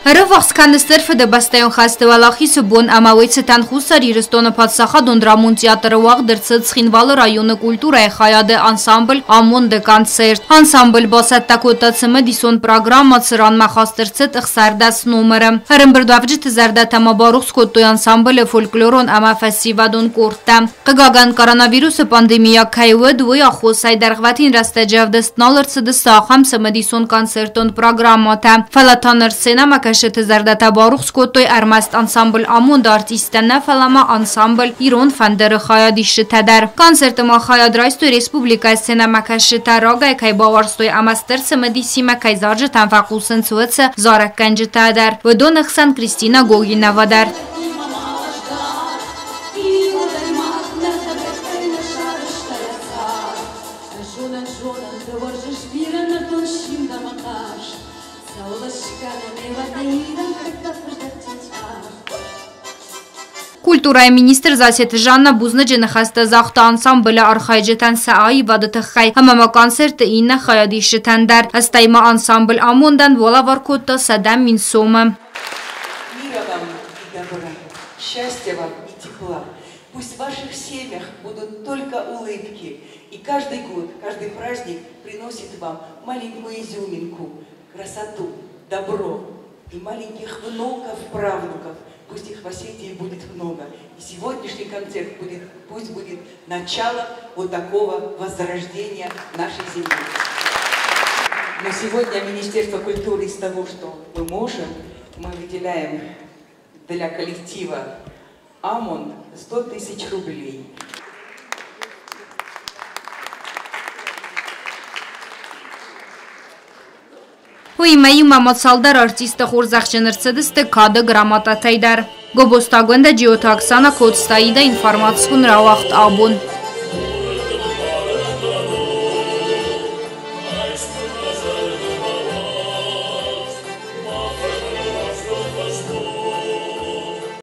Ӕрӕввахс кӕны Стыр Фыдыбӕстӕйон хӕсты Уӕлахизы бон ӕмӕ уый цытӕн Хуссар Ирыстоны паддзахадон драмон театры уагъд ӕрцыд Цхинвалы районы культурӕйы хайады ансамбль Амонд-ы концерт. Ансамбль бацӕттӕ кодта цымыдисон программӕ, цыранмӕ хаст ӕрцыд 16 номыры. Ӕрӕмбырдуӕвджыты зӕрдӕтӕ ма барухс кодтой ансамблы фольклорон ӕмӕ фӕсивӕдон къордтӕ. Хъыгагӕн, коронавирусы пандемия кӕй уыд, уый аххосӕй дӕргъвӕтин рӕстӕджы ӕвдыст нал ӕрцыдысты ахӕм цымыдисон концертон программӕтӕ. Фӕлӕ та ныр сценӕмӕкӕсджыты зӕрдӕтӕ барухс кодтой ӕрмӕст ансамбль Амонд-ы артисттӕ нӕ, фӕлӕ ма ансамбль Ирон фӕндыр-ы хайадисджытӕ дӕр. Концерты ма хайад райстой республикӕйы сценӕмӕкӕсджытӕ рагӕй кӕй бауарзтой ӕмӕ стыр цымыдисимӕ кӕй зарджытӕм фӕхъусынц, уыцы зарӕггӕнджытӕ дӕр. Уыдоны хсӕн Кристина Гогинова дӕр. Культурӕйы министр Засеты Жанна бузныджы ныхӕстӕ загъта ансамблы архайджытӕн сӕ аивады тыххӕй ӕмӕ ма концерты иннӕ хайадисджытӕн дӕр. Стӕй ма ансамбль амондӕн балӕвар кодта 100 000 сомы. Мира вам и добра, счастья вам и тепла. Пусть в ваших семьях будут только улыбки. И каждый год, каждый праздник приносит вам маленькую изюминку, красоту, добро и маленьких внуков, правнуков. Пусть их в Осетии будет много. И сегодняшний концерт будет, пусть будет начало вот такого возрождения нашей земли. Но сегодня Министерство культуры из того, что мы можем, мы выделяем для коллектива «Амонд» 100 тысяч рублей. Уыимӕ иумӕ ма цалдӕр артисты хорзӕхджын ӕрцыдысты кады грамотатӕй дӕр. Гобозты Агуындӕ, Джиоты Оксана, Коцты Аида, информацион рауагъд «Абон».